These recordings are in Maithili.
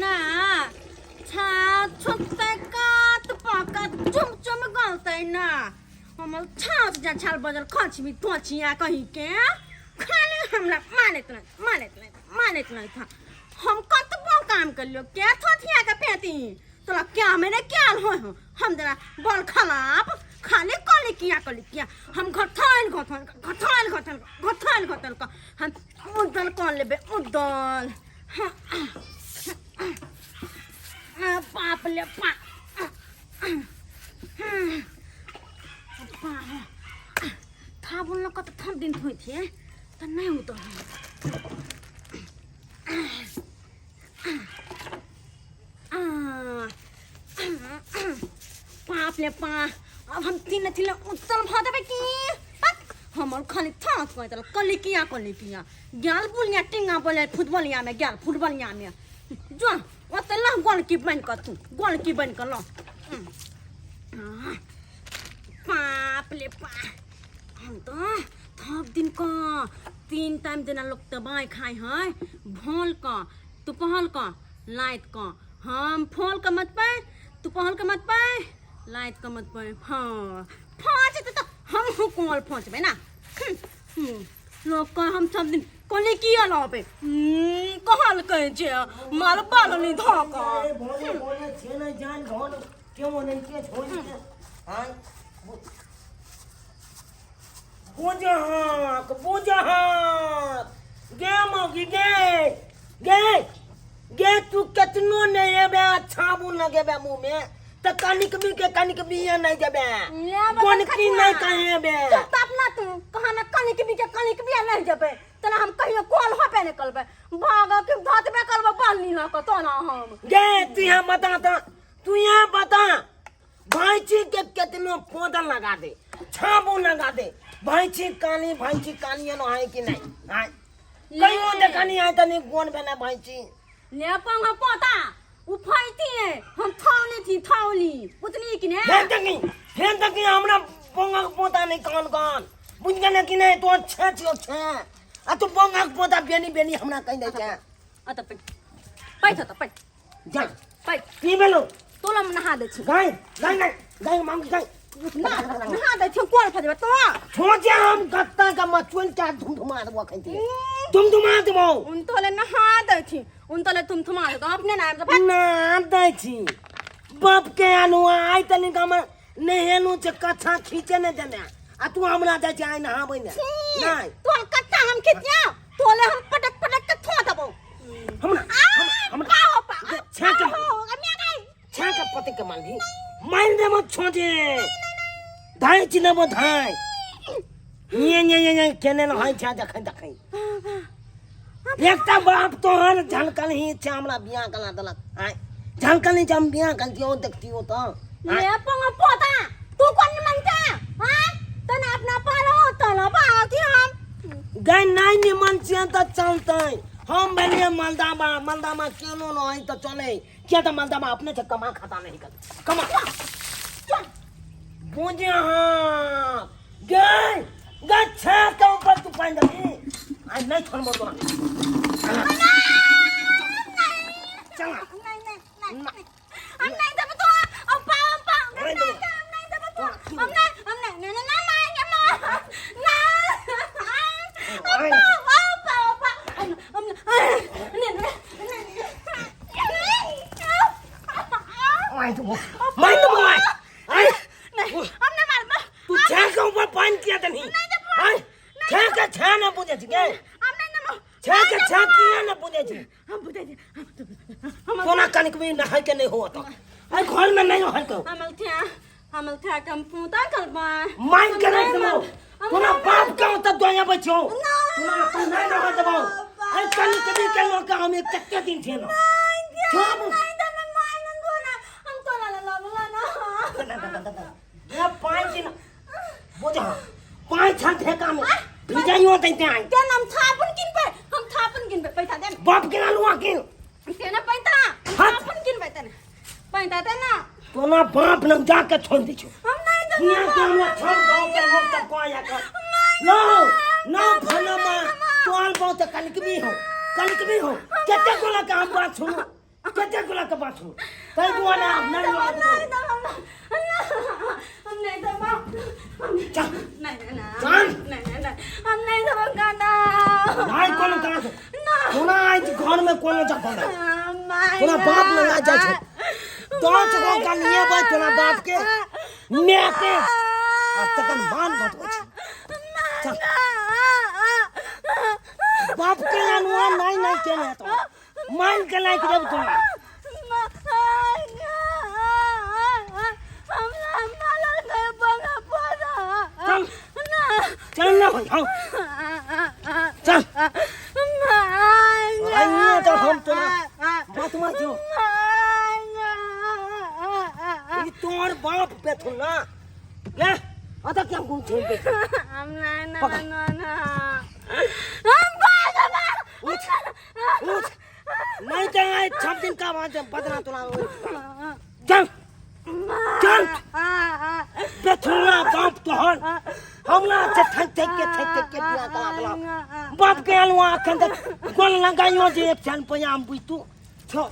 ना छा छुटतै कात पकत चुम चुम गलतै ना हमर छात जा छाल बजल खचमी तोचिया कहीं के खाली हमरा मानैत नहीं मानैत नहीं मानैत नहीं था हम कतबो काम कर लियो के थोथिया के पेती तोरा क्या मैंने क्या हो हो हम जरा बल खलाप खाली कली किया कली किया हम घथल घथल घथल घथल घथल घथल क हम उदल कर लेबे उदल हाँ, हाँ, बाप ले बाप था बोल्न कत थप दिन थोइ थिए त नै उतर बाप ले पा अब हम तीन थिला उत्तल भ देबे की पक हमर खाली थास कह देल कली किया कली किया ग्याल बुलिया टिंगा बोले फुटबॉलिया में ग्याल फुटबॉलिया में जो ओते ल गोल की बन क तू गोल की बन क ल बाप ले पा हम तो थप दिन क तीन टाइम देना लोग दवाई खाए है भोल क तुपहल क लाइत क हम फोल क मत पाए तुपहल क मत पाए लाइत क मत पाए हाँ फाँच तो हम हूँ कोल फोंचबे ना लोग कह हम सब दिन कोने किया लाबे कहल कहे जे माल बाल नहीं धोका भोले भोले छे नहीं जान भोल क्यों नहीं के छोड़ के हां बुझहक बुझहक गे मौगी गे गे गे तू केतनो नहीं एबे छाबू लगेबे मुंह में त कनिक भी के कनिक भी नहीं जेबे कोन की नहीं कहेबे चुप ताप ना तू कहा ना कनिक भी के कनिक भी नहीं जेबे तना हम कहियो कॉल हो पे निकलबे भाग के धतबे करबे बाल नीला क तो ना हम गे तू यहाँ बता त तू यहाँ बता भैंसी के केतनो पौधा लगा दे छाबो लगा दे भैंसी कानी भैंसी कानी एनो है कि नहीं हाय कहियो देखनी है तनी गोन बना भैंसी ले पंगा पोता उ फैती है हम थावली थी थावली उतनी कि ने फेर देखी फेर देखी हमरा पोंगा के पोता नहीं कान कान बुझ गेले कि नहीं तो छे छियो छे आ तू पोंगा के पोता बेनी बेनी हमरा कहि दै छे अ त पैठ पैठ त पैठ जा पैठ की भेलो तोला हम नहा दै छी गाय गाय गाय गाय मांग गाय ना नहा दै छी कोन फजबे तो छोचे हम गत्ता का मचुन का धुमधुमा देबो खैती धुमधुमा देबो उन तोले नहा दै छी उन तोले तुम थुमा दे तो अपने नाम से ना दै छी बाप के अनुआ आइ तनिक हम नहेलु छै कच्छा खींचे ने देने आ तू हमरा जाइ छै आइ नहाबै ने नहि तोल कट्टा हम खिचिया तोले हम पटक पटक के थो देबो हमरा हमरा पाओ पाओ छाक अमिया गई छाक पति के मालगी मार देबो छोटे धाई चिनेबो धाई ये ये ये ये केने न होइ छै देखै देखै एकटा बाप तोहर झलकल ही छै हमरा बियाह कला देलक आय झलकल ही छै हम बियाह करतियो देखतियो तऽ ले पंगा पोता तू कोन मनता हां तना अपना पालो तना पाती हम गै नहि निमन छियै तऽ चलतै हम भेलियै मलदाबा मलदाबा केनो नहि तऽ चलै किया तऽ मलदाबा अपने से कमा खाता नहीं कर कमा बुझे हाँ गै गै छे के ऊपर तू पानि देबही आइ नहि छोड़बो तोरा चल नहीं नहीं नहीं हम नहीं देबो तो हम पाओ हम पाओ नहीं नहीं देबो। हम नहीं देबो तो हम नहीं हम नहीं नहीं नहीं मारेंगे माँ ना हम पाओ पाओ पाओ हम हम नहीं नहीं मारि देबो मारि देबो आइ आइ नहीं हम नहीं मार तू छे के ऊपर पानि किया देलही आइ छे के छे ने बुझै छी गै हम नहीं देबो छे के छे किया ने बुझै छी हम बुझै छी हम कोना कनिक भी नहाय के नहीं हो तो आइ घर में नहीं नहाय के हम थे हम थे कम पूता करबा माइन के राख देबो तोरा बाप के ओतऽ दोया बचो तोरा अपन नहीं नहाय देबो आइ कनिक भी के लोग हम एक कते दिन छे न छोड़ ये पाँच दिन बुझ पाँच छन ठेका में भिजाइयो दैते आई हम थापन किनबै हम थापन किनबै पैसा दे बाप के आलुआ किन तेना पैसा हम हट। थापन किनबै तेना पैसा दे ना तोना बाप लग जाके छोड़ दै छौ हम नहीं देबै हियां के हमरा छोड़ गाँव के लोग तक को आया कर नो नो फनमा तोहर बहुत कनिक भी हो कनिक भी हो कते को लगा हम बात सुनो कते गोला के बाछू तै दुआरे आब नहीं नहीं लऽ देबो हम नहीं देबो चल नहीं नहीं चल। नहीं नहीं नहीं हम नहीं देबो गाना नहीं कोनो कहाँ से ना तोरा आज घर में कोनो जगह नहीं माय तोरा बाप लगा जाइ छौ 10 गो गलिएबै तोरा बाप के माय के आ तखन मान घटबै छै चल बाप के अनुआ नहीं नहीं केने तो मान के लायक देब तोरा चल चल ना भाई हाँ चल आइए तो हम तोरा बात मत जो ई तोर बाप पे थु ना ले अदा क्या गुम छोड़ दे पकड़। उठ उठ नहीं तो आए छह दिन का बाद बदला तोरा चल चल पेथुना बाप तोहर हमरा से थक थक के थक थक के बियाह करा देला बाप के अलुआ अखन तक गोल लगाइयो जे एक छन पैया हम बुझ तू छो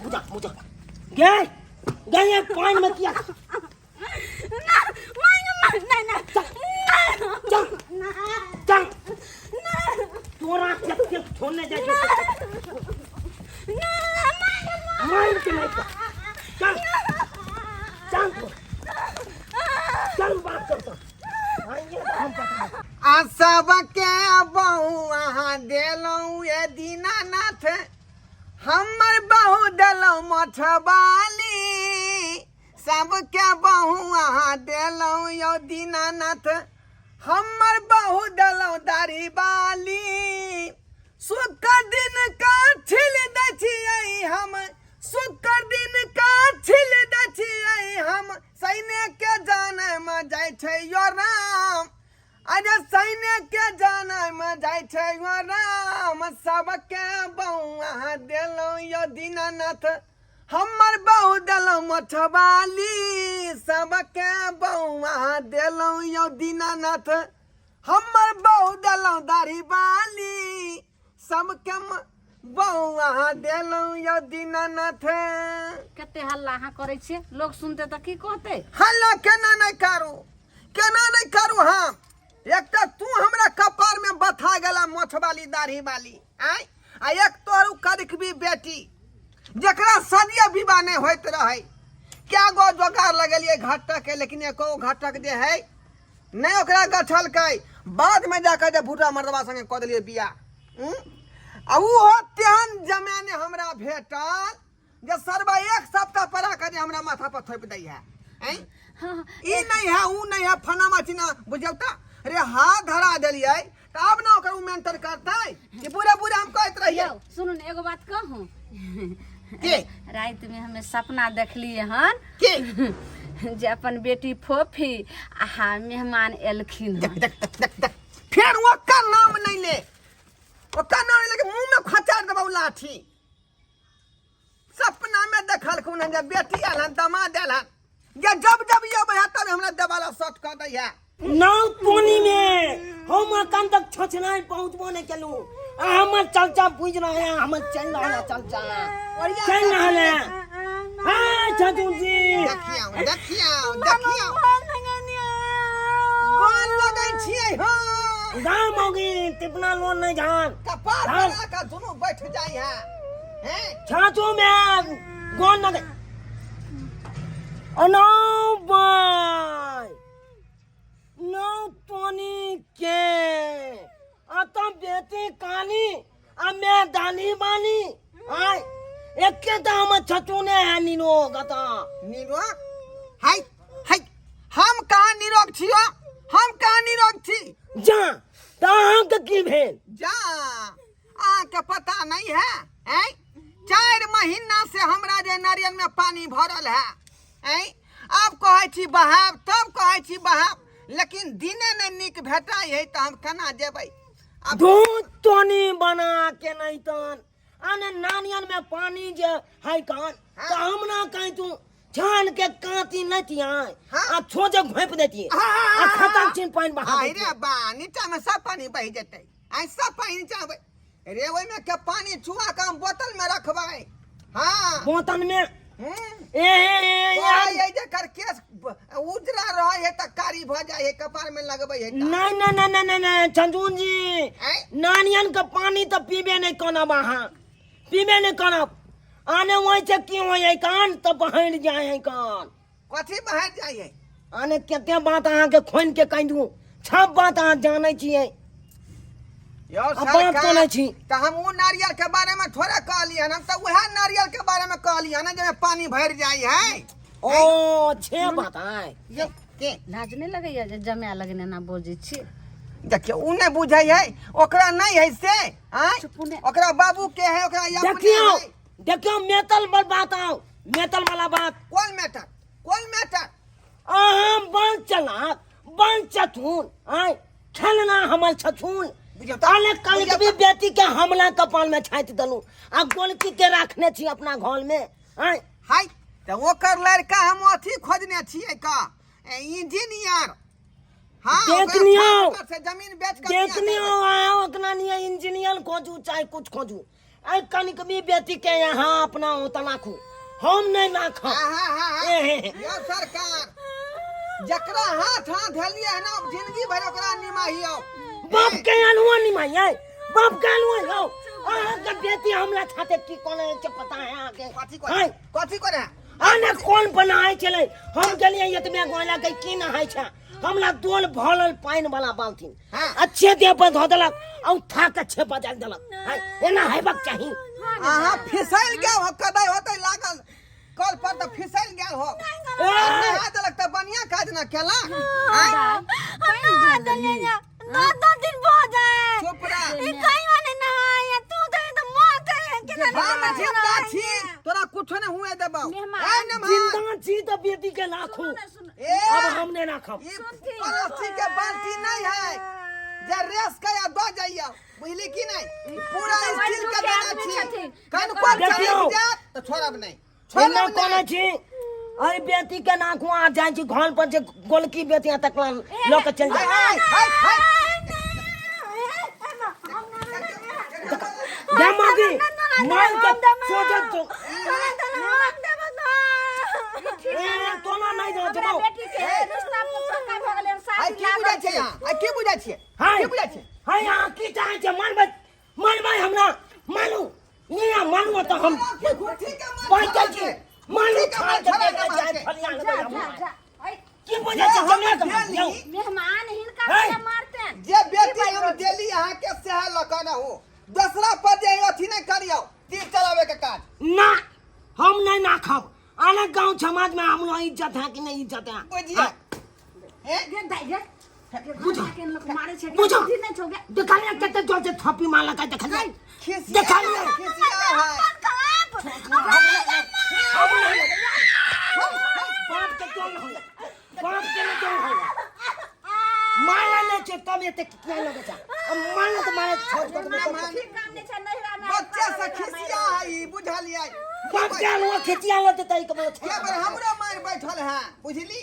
बुझा बुझा गे गे पानी में किया चल चल तोरा के छोड़ने जाय मार के नहीं चल चल तू चल बात करता आइए तो हम पता आ सबके बहु अहाँ देलहुँ ये दीनानाथ हमर बहु देलहुँ मठबाली सबके बहु अहाँ देलहुँ यौ दीनानाथ हमर बहु देलहुँ दाढ़ी बाली शुक्र दिन का छिल दै छियै हम शुक्र दिन का छिल दै छियै हम सैन्य के जानमे जाइ छै यो राम अरे सैन्य के जानमे जाइ छै यो राम सबके बहु अहाँ देलहुँ यो दीनानाथ हमर बहु देलहुँ मठबाली सबके बहु अहाँ देलहुँ यो दीनानाथ हमर बहु देलहुँ दाढ़ी बाली सबके बहु अहाँ देलहुँ यौ दीनानाथ कते हल्ला अहाँ करै छियै लोग सुनते तऽ की कहतै हल्ला केना नहि करू केना नहि करू हम एकटा तू हमरा कपार में बथा गेला मोछ वाली दाढ़ी वाली आय आ एक तोहर करखबी बेटी जकरा सदिया विवाह नहि होइत रहै क्या गो जोगार लगेलियै घटक के लेकिन एको घटक जे है नहि ओकरा गछलकै बादमे जाकऽ जे भूटा मर्दबा संगे कऽ देलियै बियाह आ ओहो तेहन जमाने हमरा भेटल जे सरबा एक सप्ताह पर आके जे हमरा माथा पर थोपि दै है ऐं? ई नहीं है ऊ नहीं है फनामा चिना बुझियौ तऽ रे हाथ धरा देलियै तऽ आब ने ओकर उ मेंटर करतै कि पूरा पूरा हम कहैत रहियै यौ सुनू ने एगो बात कहूँ के राति में हमे सपना देखलिए हन के जे अपन बेटी फोफी आ हा मेहमान एलखिन हन देख देख देख देख फेर ओकर नाम नहीं ले ओकर नाम नहीं लेके मुंह में खचार देबौ लाठी सपना में देखलखुन हन जे बेटी आयल हन दामाद आयल हन जे जब जब ये अबै है तब हमरा देवाला सट कऽ दै है नाव पानी में हम अखन तक छछनाइ पहुंचबो नहीं केलू आ हमर चर्चा बुझ रहल है हमर चल रहल है चर्चा चल रहल है हाँ छछू जी देखियौ देखियौ देखियौ गोल लगै छियै हो गाम होगी तिपना लोन नहीं जान कपार पर आके दुनू बैठ जाइ है हैं छाछू में गोल न अनाव बाय नौ पानी के अतः बेटी कानी आ मैं दानी बानी आय एके तो हम छचूने है नीनो गता निरोग हाय हाय हम कहाँ निरोग छियो हम कहाँ निरोग छी जा तऽ अहाँके की भेल जा अहाँके पता नहीं है हैं 4 महीना से हमरा जे नारियल में पानी भरल है हैं आब कहै छी बहाब तब कहै छी बहाब लेकिन दिने नहि नीक भेटाइ है तऽ हम केना जेबै आब दूध तोनी बना के नहीं तन आने नानियन में पानी जे है कान तो हम ना कहीं तू छान के कांती नहीं थी आए हाँ। आ छोजे घोप देती हाँ, हाँ, आ खतम छीन पानी बहा आइ देती रे बा नीचा में सब पानी बहि जेतै आइ सब पानी नीचा बहि रे ओहिमे के पानी छुआ के हम बोतल में रखबै हाँ बोतन में हम्म। ए ए, ए, कहै ए, है जकर केस उजरा रहै है तऽ कारी भऽ जाइ है कपार में लगबै है तऽ। नहीं नहीं नहीं नहीं नहीं नहीं चंदून जी आँय? नानियन के पानी तो पीबे नहीं करब अहाँ पीबे नहीं करब आने वहीं से की हो है कान तो बहन जाए है कान कथी बहर जाइ है आने कते बात अहाँ के खोन के कहि दू सब बात अहाँ जानै छियै यौ आ बात सरकार करै छी। तऽ हम ओ नारियल के बारे में थोड़े कहलियै हन हम तऽ उएह नारियल के बारे में कहलियै हन जाहिमे पानी भरि जाइ है ओ छे बात आय यौ के लाज नहि लगैया जे जमाए लगने एना बजै छी देखियौ ओ नहि बुझै है ओकरा नहि है से आँय चुपू ने। ओकरा बाबू के है ओकरा अपने देखियौ है। देखियौ मेतल पर बात आओ मेतल वाला बात कोन मैटर कोन मैटर अहाँ बन चलाक बन चथुन आय खेलना हमर छथुन बुझियौ तऽ- अने कल बुझियौ भी बेटी के हमला कपाल में छाँटि देलहुँ आ गोलकी के राखने छी अपना घर में आय हाय तऽ ओकर लड़का हम अथी खोजने छियै का इंजीनियर हाँ देख ओकरा लियौ। ऊपर से जमीन बेच के देख लियौ अहाँ ओतना नियर इंजीनियर खोजू चाहे कुछ खोजू आइ कनिक भी बेटी के यहाँ अपना ओतऽ राखू हम नहि राखब हाँ हाँ हाँ ए, हे, हे। यौ सरकार जकरा हाथ हाथ धलिए है ना जिंदगी भर ओकरा निमाहियौ बाप के अनुआ निमाई बाप के अनुआ यौ अहाँ के बेटी हमरा छाते की कोने छै पता है अहाँ के कथी करे आँय, कथी करे आने कोन बनाए छलै हम गेलियै एतबे गोला के की नहाय छै हमरा दोल भरल पानि वाला बाल्टीन हाँ। अच्छे देह पर धो देलक आ उठा के छे बदल देलक आँय, एना हेबाक चाही अहाँ फिसल गेल हो कदाइ होतै लागल कल पर तऽ फिसल गेल हो ए! नहा देलक तऽ बढ़िया काज ना केला आँय? नहा देलियै या दस दस दिन भऽ जाए चुप रह ई कहीं ने नहाय तू तो तो मां कहे के ना हम जिंदा छी तोरा कुछो नहीं हुए देबौ मेहमान। ए मेहमान जिंदा छी तऽ बेटी के राखू ए अब हम नहि राखब ई प्लास्टिक के बाल्टी नहीं है जे रेस के या दो जाइयो बुझली की नहीं ई पूरा तऽ स्टील के वही देना आदमी छी छथिन। कनको देखियौ। चलि जायत तऽ छोड़ब नहीं एना छोड़ब कोना नहीं छी अरे बेटी के नाखू आ जाइ छी घर पर जे गोलकी बेटी तक लऽ के चलि हाय जाय हाय हाय हाय गे मागी मार के सोचे तो ए तोना नहीं दो हमरा जमाओ बेटी के रिश्ता पक्का भऽ गेलै आइ शादी की बुझै लागल छियै छै अहाँ आइ की बुझै छियै हाय की बुझै छियै हाय अहाँ की चाहै छियै मानबै मानबै हमरा मानू निया मानू तऽ हम गुठी के मार पैंचल छी मानू गुठी के छाड़ मार के छोड़ा देख देब जाय अहाँके। फलिया जा लेबै जा हम जा ऐ, की बुझै छी जे हम जमा के देली, यौ मेहमान हिनका है। किया मारतेन जे बेटी हम देली अहाँके सएह लऽ कऽ रहू दोसरा पर जे अथी नहि करियौ तीर चलाबै के काज ना हम नहीं ना खाब आने गांव समाज में हमरो इज्जत है कि नहीं इज्जत है बुझिए हैं? गे दाइ गे बुझो। के लोक मारे छै बुझो। बुद्धि नहि छौ गे देखलिए कते जोर से थप्पी मार लगा देखलिए खिसिया देखलिए खिसिया है बाप के क्यों नहीं होला बाप के नहीं क्यों होला मारला नहीं छै तब एते किया लगे छै अब मारला तो मारे छोड़ कर देबै। ठीक काम नहि छै नहिरा मे बच्चे से खिसिया है ई बुझलियै बाप के आलुआ खेतिया लते तई के बोले के बेर हमरो मारि बैठल है बुझली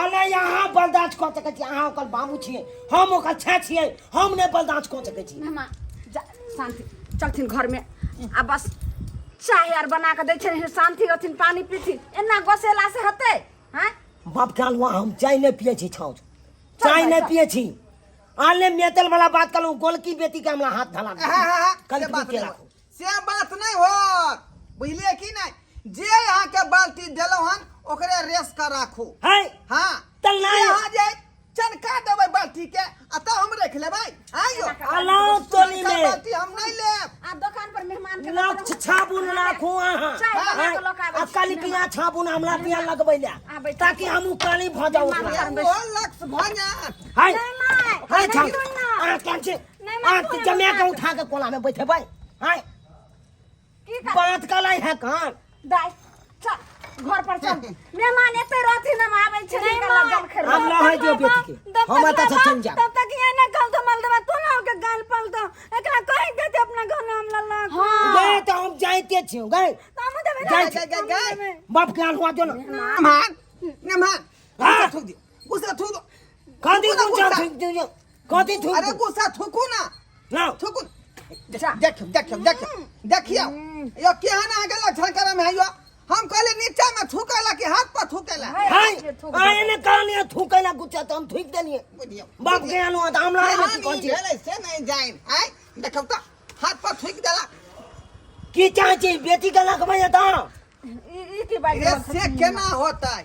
अरे यहाँ बर्दाश्त कऽ सकै छी अहाँ ओकर बाबू छियै हम ओकर छे छियै हम नहि बर्दाश्त कऽ सकै छी मेहमान जा शांति चलथिन घर में आ बस चाय आर बना के दै छै शांति रहथिन पानी पीथिन एना गोसेला से हेतै हैं बाप के आलुआ हम चाय नहि पियै छी छाउच चाय भाई, नहि चल। पियै छी आले मेतल वाला बात कहलहुँ गोलकी बेटी के हमरा हाथ धला हाँ, हाँ, हाँ, कल से बात के नहीं राखू होत। से बात नहीं होत बुझलियै कि नहीं जे अहाँके बाल्टी देलहुँ हन ओकरे रेस कर राखू है हाँ तऽ नहि। अहाँ जे चनका देबै बाल्टी के आ तब हम रख लेबै आइयो अलाउ टोली चनका में बाल्टी हम नहीं लेब आ दोकान पर मेहमान के लक्ष छाबुन राखू अहाँ चाय बना के लऽ के आबै आ छी। काली पिया छाबुन हमरा पिया लगबै ले आबै छी। ताकि हमहूँ काली भऽ जाउ मेहमान ओकरा। करबै। ओ लक्ष भऽ जायत हाय नहीं माय हाय नहीं छाउ सुन ना। अहाँ केहन छी नहीं माय, अहाँ तू जमा के हमरा उठा के कोला में बैठेबै हाय की कर बात कलै है कान दाइ चल घर पर चल मेहमान एते रहथिन हम आबै छै नहीं निकल माय। जल खेर हम लहै दियौ बेटी के तब हम तक एतऽ से लेबा, चलि जायब तब तक ये ना कल तो मल देबा तू ना के गाल पल दो एकरा कहि देते अपना घर नाम लल्ला हां गए तऽ हम जाइते छियौ गए तो हम देबे ना जाइ छी। हम गए। देबै। बाप के आलुआ दियौ ना मेहमान मेहमान हाँ। गुस्सा थूक दियौ गुस्सा थूक दो कथी थूकू ना गुस्सा गुस्सा। थूक दियौ कथी थूक अरे गुस्सा थूकू ना ना थूकू देखियौ देखियौ देखियौ देखियौ यो केहन अहाँके लक्षण करम है यो हम कहले नीचा में थूकेला कि हाथ पर थूकेला हाय आए ने कहलिए थूकेला गुच्चा तो हम थूक देलिए बुझियौ बाप के आलू तो हम लाए केहन की कोन ई चीज भेलै से नहीं जानि आय देखौ तऽ हाथ पर थूकि देला की चाहे छी बेटी के लखबै तो ई ई की बाजि रे रहल से छथिन? केना होतै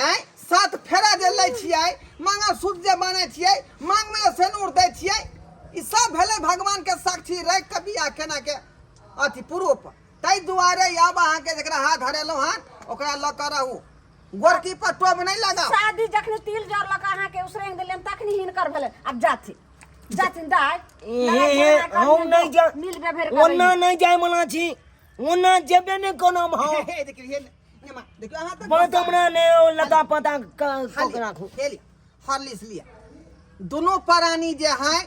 आँय सात फेरा जे लै छियै मंगलसूत्र जे बान्है छियै मांगमे जे सिनूर दै छियै ई सब भेलै भगवानके साक्षी राखि कऽ बियाह केना के अथी प्रूफ ताहि दुआरे आब अहाँके जकरा हाथ धरेलहुँ हन ओकरा लऽ कऽ रहू गोरकी पर टोब नहि लगाउ शादी जखनी तिल जरलक अहाँके उसरैंग देलियनि तखनी हिनकर भेलै आब जाथिन जाथिन दाइ हे हे हम नहीं जा मिल बेभेर ओना नहीं जाय वाला छी ओना जेबे नहीं कोनो हम हे देखियौ हे नेमा देखियौ अहाँ तऽ बात हमरा ने ओ लता पता क के राखू हे लिअ हॉर्लिक्स लिअ दुनू प्राणी जे है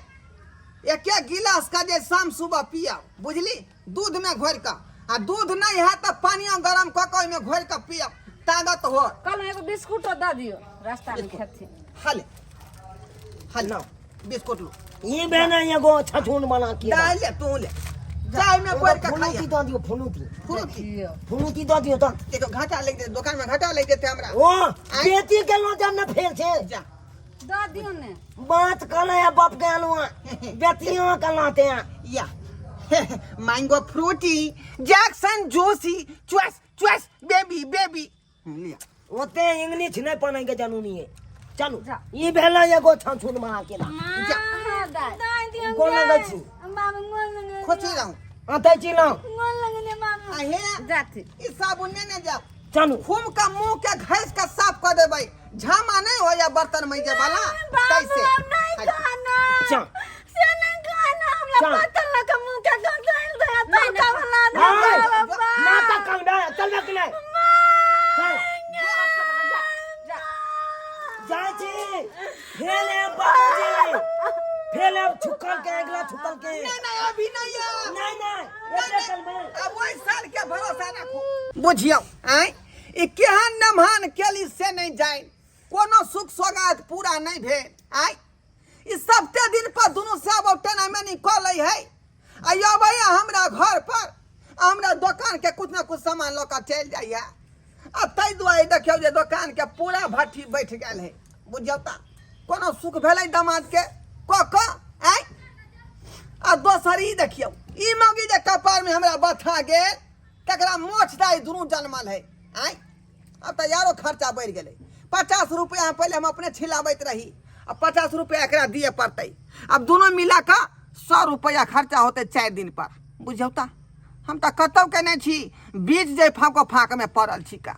एक एक गिलास का जे शाम सुबह पियाओ बुझली दूध में घोरि कऽ आ दूध नहीं है तऽ पानियो गरम कऽ कऽ ओहिमे घोरि कऽ पियाओ ताकत हो कहलहुँ एगो बिस्कुटो दऽ दियौ रास्तामे खेथिन हाले हाले बिस्कुट लो ई बेना एगो छछून बना के दाल ले तू ले चाय में घोरि कऽ फुलूती खाइए दऽ दियौ फुलूती फुरुती देखियौ फुलूती दऽ दियौ तऽ देखो घाटा लागि जेतै दोकान में घाटा लागि जेतै हमरा ओ बेटी के लो जब ने फेर छै जा दऽ दियौ ने बात कहले है बाप के आलू बेटियों के लाते हैं या mango Frooti Jackson juicy choice choice baby baby लिया ओते इंग्लिश नहीं पढ़े के जनूनी है चलू जा। ई भेलै एगो छछून बना के ला जा हाँ दाइ दाइ दियौ गोर लगै छी। बाबू गोर लगै खोची रहूं अतै छी ना गोर लगने बाबू आ हे जाथिन ई साबुन ने जाओ चलू खूम का मुंह के घैस के साफ कर देबै झामा नहीं होया बर्तन मैजे वाला बाबू तैसे हम नहीं खाना चल। से नहीं खाना हमरा चल। पता लगा मुंह के गंदाइल दे तो नहीं, का भला दे हाय, बाबा नाटक करबे चलबे कि नहीं चल जा जाइ छी फेल आयब बाबूजी फेल आयब छुकल के अगिला छुकल के नहीं नहीं अभी नहीं है नहीं नहीं एते चलबै अब ओहि साल के भरोसा राखू बुझियौ आँय ई केहन नमहन केली से नहीं जाय कोनो सुख सोगात पूरा नहीं भेल आँय ई सप्ते दिन पर दुनू साहब टेना मेनी कऽ लै है आ अबै हमरा घर पर आ हमरा दोकान के कुछ ना कुछ सामान लऽ कऽ चलि जाइए आ ताहि दुआरे देखियौ जे दोकान के पूरा भट्ठी बैठ गेल है बुझियौ तऽ कोनो सुख भेलै दामाद के कऽ कऽ आँय आ दोसर ई देखियौ ई मौगी जे कपार में हमरा बथा गेल तकरा मोछ दाइ दुनू जनमल है आँय अब तऽ यारो खर्चा बढ़ि गेलै 50 रुपया पहिले हम अपने छिलाबैत रही आ 50 रुपया एकरा दिए पड़तै अब दुनू मिला कऽ 100 रुपया खर्चा होतै 4 दिन पर बुझियौ तऽ हम तऽ कतौ के नहि छी बीच जे फाँको फाँकमे पड़ल छी का।